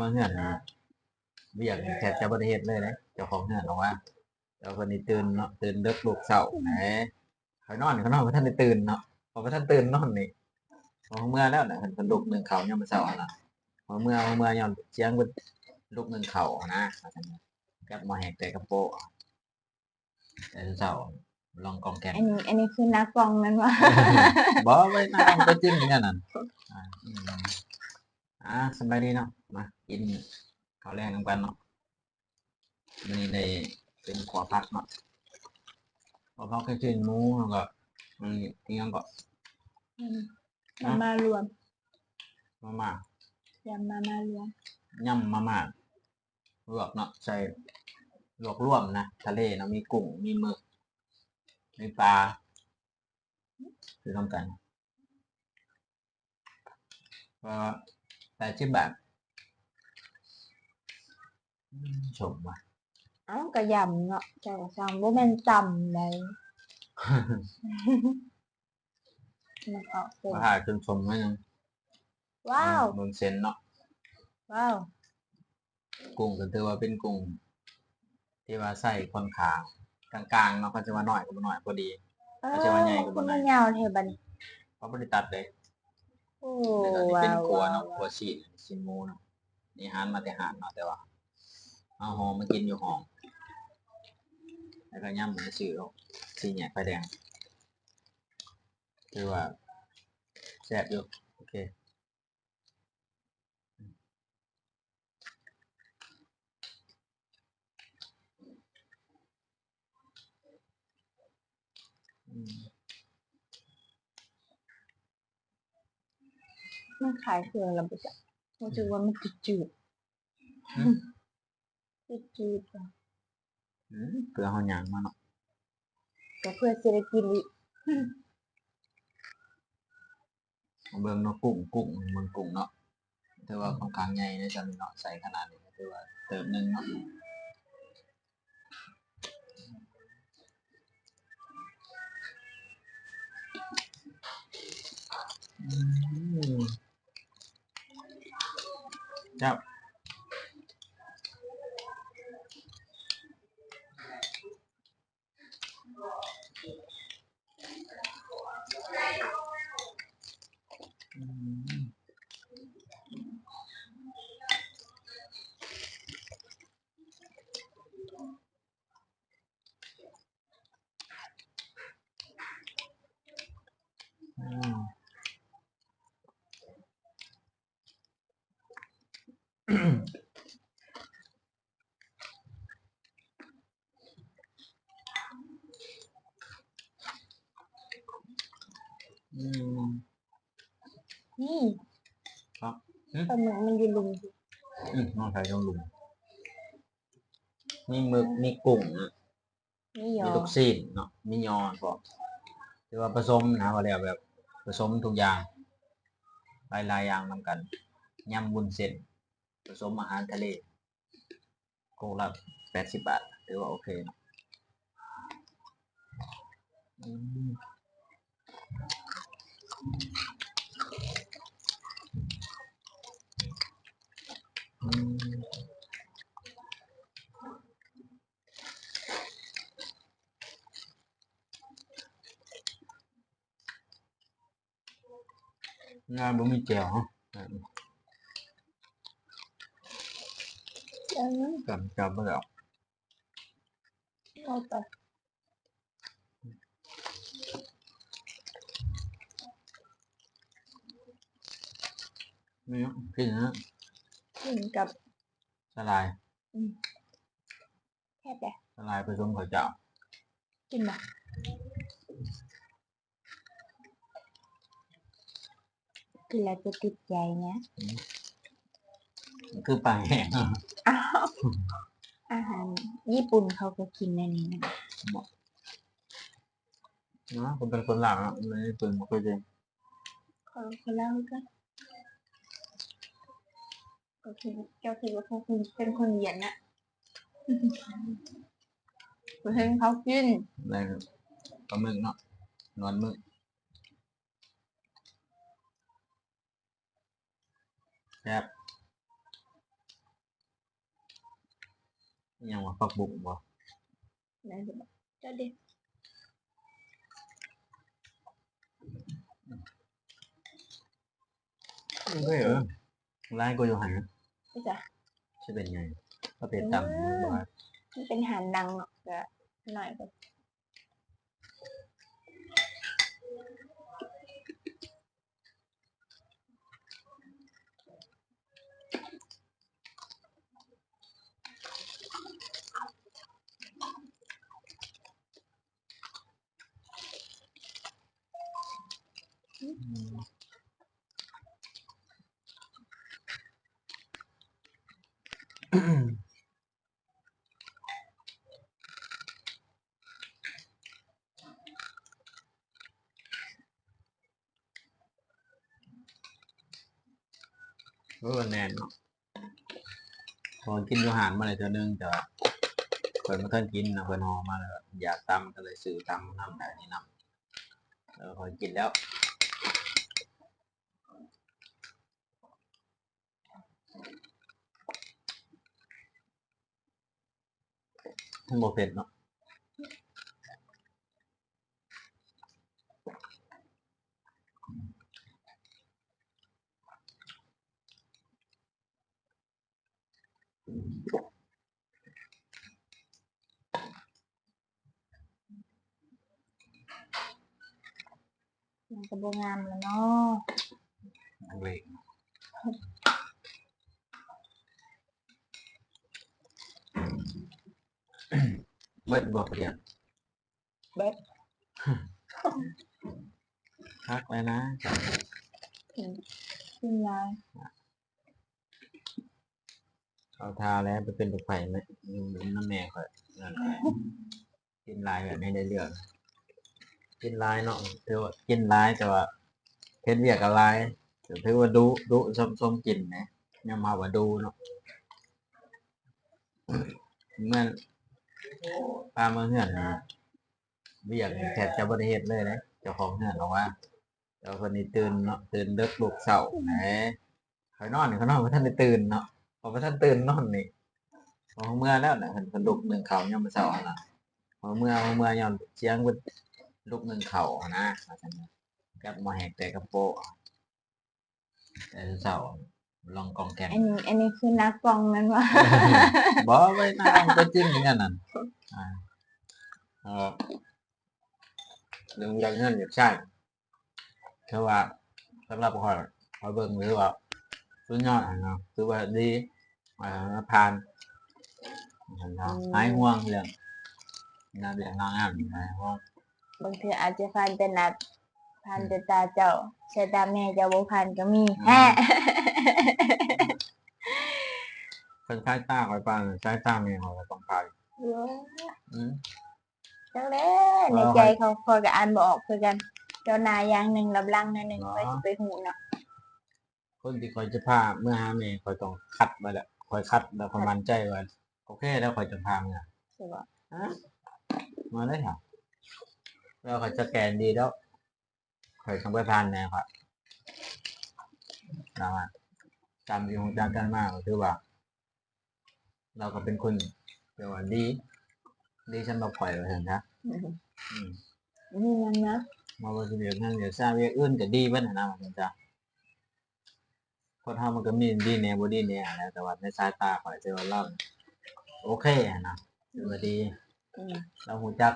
ມາເຮືອນນີ້ ວຽກນີ້ແທບຈະບໍ່ໄດ້ເຮັດເລີຍເດ້ ເຈົ້າຂອງເຮືອນບອກວ່າ ແຕ່ວ່າເພິ່ນນີ້ຕື່ນເນາະ ຕື່ນເດິກ ລູກເຊົ້າ ອືມ ແຫຼະ ຂ້ອຍນອນ ຂ້ອຍນອນບໍ່ທັນໄດ້ຕື່ນເນາະ ຂ້ອຍບໍ່ທັນຕື່ນນອນນີ້ ເອົາເມືອແລ້ວນະ ເພິ່ນ ເພິ່ນລຸກໜຶ້ງເຂົ້າຍາມມື້ເຊົ້າຫັ້ນນະ ເອົາເມືອ ເອົາເມືອຍ້ອນສຽງເພິ່ນລຸກໜຶ້ງເຂົ້າຫັ້ນນະ ກັບໝໍ້ແຮງແຕ່ກະໂປະ ແຕ່ເຊົ້າ ລອງກອງແກງ ອັນນີ້ ອັນນີ້ຄືໜ້າກ້ອງແມ່ນບໍ່? ບໍ່ ໄວ້ໜ້າກ້ອງຕົວຈິງຄືກັນນັ້ນ ອ່າ ອືມ ອ່າ ສະບາຍດີເນາະ ມາກິນເຂົ້າແລງນຳກັນເນາະ ມື້ນີ້ໄດ້ເປັນຂົ້ວຜັກເນາະ ຂົ້ວຜັກກັບຊີ້ນໝູ ແລ້ວກໍ ອັນນີ້ອີຫຍັງເກາະ ອືມ ມາມ່າລວມ ມາມ່າ ຍຳມາມ່າລວມ ຍຳມາມ່າ ລວກເນາະ ໃສ່ລວກລວມນະ ທະເລເນາະ ມີກຸ້ງ ມີໝຶກ ມີປາ ຊື້ນຳກັນ ກໍແປດສິບບາດ ອືມ ສົ້ມຫວາ ເອົ້າ ກະຍຳເນາະ ເຈົ້າກະສັ່ງ ບໍ່ແມ່ນຕຳໃດ ມັນອອກເປັນ ວ່າຖ້າເຄິ່ງສົ້ມໜ້ອຍໜຶ່ງ ວ້າວ ເບິ່ງເສັ້ນເນາະ ວ້າວ ກຸ້ງກໍຖືວ່າເປັນກຸ້ງທີ່ວ່າໄຊຂ້ອນຂ້າງກາງໆເນາະ ເຂົາຈະວ່ານ້ອຍກໍບໍ່ນ້ອຍ ພໍດີ ເອີ ເຂົາຈະວ່າໃຫຍ່ກໍບໍ່ໃຫຍ່ ຄືມັນຍາວແທ້ບັດນີ້ ເຂົາບໍ່ໄດ້ຕັດເດ້ ໂອ້ ແລ້ວກໍນີ້ເປັນຂົ້ວເນາະ ວ້າວ ຂົ້ວຊີ້ນ ຊີ້ນໝູເນາະ ນີ້ຫານມາແຕ່ຮ້ານເນາະ ແຕ່ວ່າເຮົາຫໍ່ມາກິນຢູ່ຫ້ອງ ແລ້ວກໍຍາມມື້ຊື້ເອົາ ສີ່ແຍກໄຟແດງ ຖືວ່າແຊບຢູ່ ໂອເຄ ອືມ ມັນຂາຍເຄື່ອງແລ້ວບໍ່ຈັກ ຮູ້ສຶກວ່າມັນຈືດໆ ອືມ ຈືດໆ ອືມ ເພື່ອເຮົາຍ່າງມາເນາະ ກໍເພື່ອຊິໄດ້ກິນອີກ ເບິ່ງເນາະ ກຸ້ງ ກຸ້ງ ເບິ່ງກຸ້ງເນາະ ຖືວ່າຂ້ອນຂ້າງໃຫຍ່ເດ້ ຊ່ຳນີ້ເນາະ ໃສ່ຂະໜາດນີ້ຖືວ່າເຕີບໜຶ່ງເນາະ ອືມ ແຊບ. ອືມ ນີ້ ຄັບ ປາໝຶກມັນຢູ່ລຸ່ມ ອືມ ນ້ອງໄທລົງລຸ່ມ ມີໝຶກ ມີກຸ້ງນະ ມີຢໍ ມີລູກຊີ້ນເນາະ ມີຍໍພ້ອມ ຖືວ່າປະສົມນະ ວ່າແລ້ວແບບປະສົມທຸກຢ່າງ ຫຼາຍໆຢ່າງນຳກັນ ຍຳວຸ້ນເສັ້ນ ປະສົມອາຫານທະເລ ກົກລະແປດສິບບາດ ຖືວ່າໂອເຄເນາະ ອືມ ອືມ. ງານບໍ່ມີແຈ່ວເນາະ ແຈ່ວຍັງ ກຳ ກຳບໍ່ໄດ້ເອົາ ເອົາໄປ ນີ້ ກິນນະ ກິນກັບສາຫຼ່າຍ ອືມ. ແຊບເດ້ ສາຫຼ່າຍປະສົມເຂົ້າເຈົ້າ ກິນບໍ່? ກິນແລ້ວຈະຕິດໃຈນະ ອືມ ຄືປາແຫ້ງ ອ້າວ ອາຫານຍີ່ປຸ່ນເຂົາກໍກິນແນວນີ້ນະ ເນາະ ເຂົາເປັນຄົນລາວເນາະ ໃນຍີ່ປຸ່ນບໍ່ເຄີຍກິນ ເຂົາຄົນລາວຄືກັນ. ກໍຄືເຈົ້າຄິດວ່າເຂົາເປັນຄົນຫວຽດນະ ບໍ່ເຫັນເຂົາກິນ ໄດ້ປາໝຶກເນາະ ໜວດໝຶກ ແຊບ ຫຍັງວະ ຜັກບຸ້ງບໍ່? ແມ່ນຢູ່ບໍ່? ຈັດເດ້. ໂອເຄເອີ ຫຼາຍກວ່າຢູ່ຫັ້ນນະ. ເປັນຫຍັງ? ຊິເປັນຫຍັງ? ເຂົາເປັນຕຳ ອືມ ມັນເປັນຮ້ານດັງເນາະ ກະໜ້ອຍກວ່າ. ໂອ້ ແໜ້ນເນາະ. ເພາະກິນຢູ່ຮ້ານມາແລ້ວເທື່ອໜຶ່ງ ແຕ່ວ່າຂ້ອຍບໍ່ທັນກິນນະ ເພິ່ນຫໍ່ມາແລ້ວ ຢາກຕຳ ກໍເລີຍຊື້ຕຳນຳ ແລ້ວນີ້ນຳ ແລ້ວຂ້ອຍກິນແລ້ວ. ມັນບໍ່ເຜັດເນາະ. ມັນກໍບໍ່ງາມແລ້ວເນາະ. ເລະ ເບິດບໍ່ປະດຽວ? ເບິດ. ຄັກແລ້ວນະ. ອືມ ກິນຫຼາຍ. ເອົາທ່າແລ້ວໄປເປັນລູກໃຜແມ່ ຢູ່ນຳແມ່ຂ້ອຍນັ້ນແຫຼະ. ກິນຫຼາຍແບບນີ້ໄດ້ເລື່ອງ. ກິນຫຼາຍເນາະ ຖືວ່າກິນຫຼາຍ ແຕ່ວ່າເຮັດວຽກກໍຫຼາຍ ກໍຖືວ່າດຸ ດຸຊົມ ຊົມກິນແຫຼະ ຍອມຮັບວ່າດຸເນາະ. ແມ່ນ ພາມາເຮືອນນີ້ ວຽກນີ້ແທບຈະບໍ່ໄດ້ເຮັດເລີຍເດ້ ເຈົ້າຂອງເຮືອນບອກວ່າ ແຕ່ວ່າເພິ່ນນີ້ຕື່ນເນາະ ຕື່ນເດິກລຸກເຊົ້າແຫຼະ. ຂ້ອຍນອນນີ້ ຂ້ອຍນອນບໍ່ທັນໄດ້ຕື່ນເນາະ ຂ້ອຍບໍ່ທັນຕື່ນນອນນີ້ ຂ້ອຍເມື່ອແລ້ວນະ. ເພິ່ນ ເພິ່ນລຸກໜຶ້ງເຂົ້າຍາມມື້ເຊົ້າຫັ້ນນະ ຂ້ອຍເມື່ອ ຂ້ອຍເມື່ອຍ້ອນສຽງເພິ່ນລຸກໜຶ້ງເຂົ້າຫັ້ນນະ ວ່າຊັ້ນ ກັບໝໍ້ແຮງແຕກກະໂປະ ແຕ່ເຊົ້າ ລອງກອງແກງ. ອັນນີ້ ອັນນີ້ຄືໜ້າກ້ອງແມ່ນບໍ່? ບໍ່ ໄວ້ໜ້າກ້ອງ ຕົວຈິງຄືກັນນັ້ນ. ອ່າ ເອີ ເລື່ອງຢາກເຮືອນຢາກຊານ ຄືວ່າສຳລັບຂ້ອຍ ຂ້ອຍເບິ່ງຖືວ່າສຸດຍອດຫັ້ນນະ ຖືວ່າດີ ອ່າ ຜ່ານ ອືມ ຫາຍຫ່ວງເລື່ອງ ງານວຽກງານງານ ຫາຍຫ່ວງ. ບາງເທື່ອອາດຈະຜ່ານແຕ່ໜ້າ ຜ່ານແຕ່ຕາເຈົ້າ ອືມ ສາຍຕາແມ່ເຈົ້າບໍ່ຜ່ານກໍມີ. ອືມ ແຮະ ຄັນສາຍຕາຂ້ອຍຜ່ານ ສາຍຕາແມ່ຂ້ອຍກໍຕ້ອງຜ່ານ. ເອີ ອືມ ຈັກແຫຼະ ໃນໃຈເຂົາ ຂ້ອຍກໍອ່ານບໍ່ອອກຄືກັນ ເຈົ້າໜ້າຢ່າງໜຶ່ງ ລັບຫຼັງໜ້ອຍໜຶ່ງ ຂ້ອຍຊິໄປຮູ້ເນາະ. ຄົນທີ່ຂ້ອຍຈະພາເມືອຫາແມ່ ຂ້ອຍຕ້ອງຄັດໄວ້ແລ້ວ ຂ້ອຍຄັດແລ້ວ ຂ້ອຍໝັ້ນໃຈວ່າໂອເຄແລ້ວ ຂ້ອຍຈະພາເມືອ. ຊິບໍ່? ຮະ? ມາເລີຍຫະ? ແລ້ວຂ້ອຍສະແກນດີແລ້ວ ຂ້ອຍຕ້ອງໄປຜ່ານແມ່ຂ້ອຍ. ແລ້ວຕາມທີ່ຮູ້ຈັກກັນມາ ກໍຄືວ່າ ລາວກໍເປັນຄົນ ແປວ່າດີ ດີສຳລັບຂ້ອຍວ່າຊັ້ນຊະ. ອືມ ອືມ ມີຫຍັງນະ ບໍ່ວ່າຊິວຽກນັ້ນວຽກຊານ ວຽກອື່ນກໍດີເບິດຫັ້ນນະ ວ່າຊັ້ນຊະ. ຄົນເຮົາມັນກໍມີດີແດ່ບໍ່ດີແດ່ຫັ້ນແຫຼະ ແຕ່ວ່າໃນສາຍຕາຂ້ອຍຖືວ່າລາວໂອເຄຫັ້ນນະ ຖືວ່າດີ. ອືມ ລາວຮູ້ຈັກ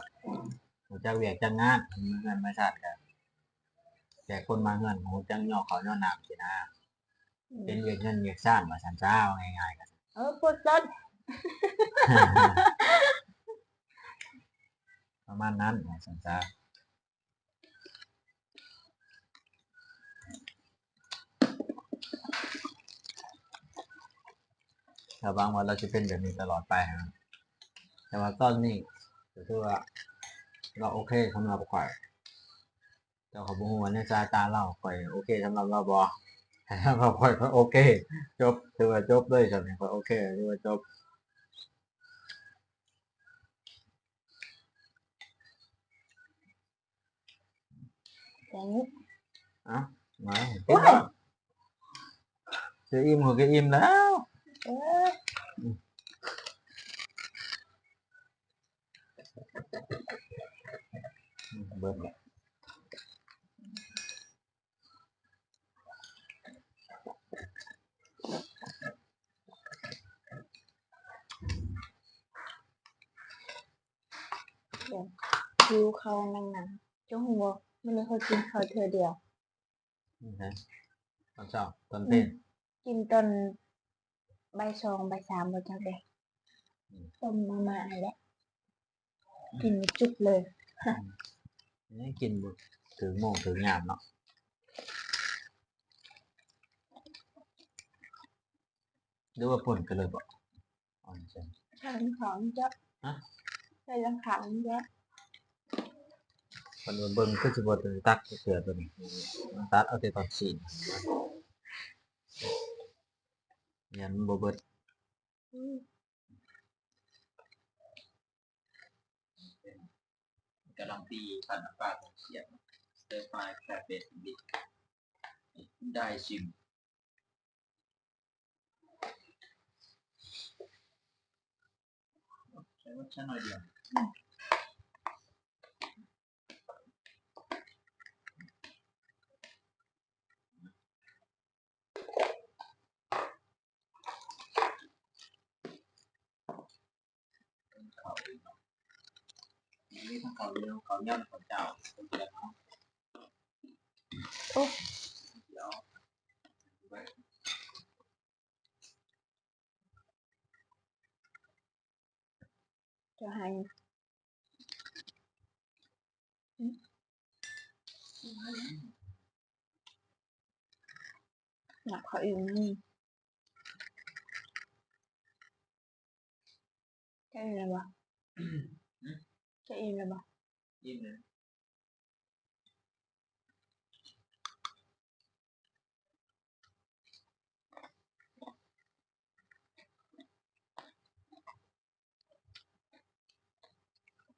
ຮູ້ຈັກວຽກຈັກງານ ມາເຮືອນມາຊານ ກໍແຂກຄົນມາເຮືອນ ຮູ້ຈັກຍໍເຂົ້າຍໍນ້ຳຊີ້ນະ. ອືມ ເປັນວຽກເຮືອນວຽກຊານວ່າຊັ້ນຊະ ເວົ້າງ່າຍໆ ກໍ ເອີ ປົດລົດ ປະມານນັ້ນວ່າຊັ້ນຊະ. ກໍຫວັງວ່າລາວຊິເປັນແບບນີ້ຕະຫຼອດໄປຫັ້ນນະ. ແຕ່ວ່າຕອນນີ້ກໍຖືວ່າລາວໂອເຄສຳລັບຂ້ອຍ. ແຕ່ຂ້ອຍບໍ່ຮູ້ວ່າໃນສາຍຕາລາວ ຂ້ອຍໂອເຄສຳລັບລາວບໍ່? ຖ້າສຳລັບຂ້ອຍ ຂ້ອຍໂອເຄ ຈົບ ຖືວ່າຈົບເລີຍ. ສ່ຳນີ້ຂ້ອຍໂອເຄ ຖືວ່າຈົບ. ຢ່າງນີ້ ເອົ້າ ມາ ໂອ້ຍ ກິນແລ້ວ ຊິອີ່ມ ຂ້ອຍກໍອີ່ມແລ້ວ. ເອີ ອືມ ອືມ ອືມ ເບິດແລ້ວ. ຫິວເຂົ້າແຮງນະ. ເຈົ້າຮູ້ບໍ່? ມື້ນີ້ຂ້ອຍກິນເຂົ້າເທື່ອດຽວ. ອືມ ຕອນເຊົ້າ ຕອນເພນ ອືມ ກິນຕອນບ່າຍສອງ ບ່າຍສາມ ບໍ່ຈັກເດ້. ອືມ ຕົ້ມມາມ່າຫັ້ນແຫຼະ. ອືມ ກິນຈຸກເລີຍ. ອືມ ຍັງກິນບໍ່ຖືກໂມງຖືກຍາມເນາະ. ຫຼືວ່າປົນກັນເລີຍບໍ່? ອ່ອນແຊງ ໃສ່ຫຼັງຄາມັນຈະ ຮະ? ໃສ່ຫຼັງຄາມັນຈະ ເພິ່ນວ່າເບິ່ງຄືຊິບໍ່ໄດ້ຕັດຈັກເທື່ອໂຕນີ້ ຕັດເອົາແຕ່ຕອນຊີ້ນ ຢ້ານມັນບໍ່ເບິດ. ອືມ ກະຫຼ່ຳປີ ຜັດນ້ຳປາ ຕົ້ມຂຽດ ສະເຕີຟາຍ ແຄເບັດ ບິດ ໄດຊິງ. ໃສ່ໝົດ ໃສ່ໜ້ອຍດຽວ. ເຂົ້າອີກເນາະ ມີທັງເຂົ້າໜຽວ ເຂົ້າໜຽວ ແລະ ເຂົ້າຈ້າວ ເຂົ້າເຈົ້າເນາະ. ໂອ້ ດຽວ ຈະໃຫ້ ໜັກເຂົາອີກນີ້. ເຈົ້າອີ່ມແລ້ວບໍ່? ຫື? ເຈົ້າອີ່ມແລ້ວບໍ່? ອີ່ມແລ້ວ.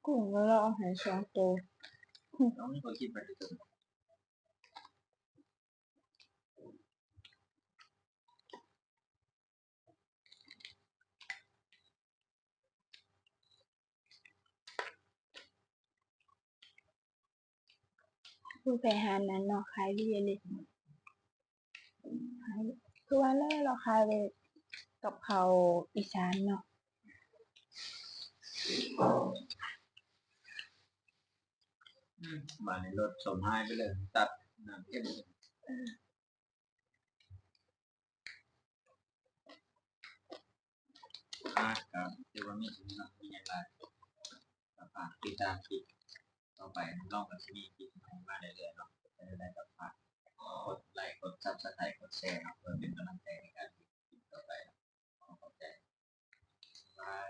ກຸ້ງລາວເອົາໃຫ້ສອງໂຕ. ເອົາ ຂ້ອຍກິນໄປແຕ່ຕົວ. ຜູ້ແພຫານນັ້ນເນາະ ຂາຍດີອີ່ຫຼີ. ຂາຍ ຄືວ່າແລ້ວ ລາວຂາຍແບບກັບເຂົ້າອີສານເນາະ. ອືມ ບາດນີ້ລົດສົມຫາຍໄປເລີຍ ຕັດນ້ຳເຄັມ. ອ່າ ກໍຖືວ່າມີສ່ຳນີ້ເນາະ ມີຫຍັງຫຼາຍ ກໍຝາກຕິດຕາມຄລິບຕໍ່ໄປ ຮັບຮອງວ່າຊິມີຄລິບໃໝ່ມາເລື້ອຍໆເນາະ. ເປັນຈັ່ງໃດກໍຝາກກົດໄລ ກົດຊັບສະໄຄ ກົດແຊເນາະ ເພື່ອເປັນກຳລັງໃຈໃນການເຮັດຄລິບຕໍ່ໄປ. ຂໍຂອບໃຈ. ບາຍ.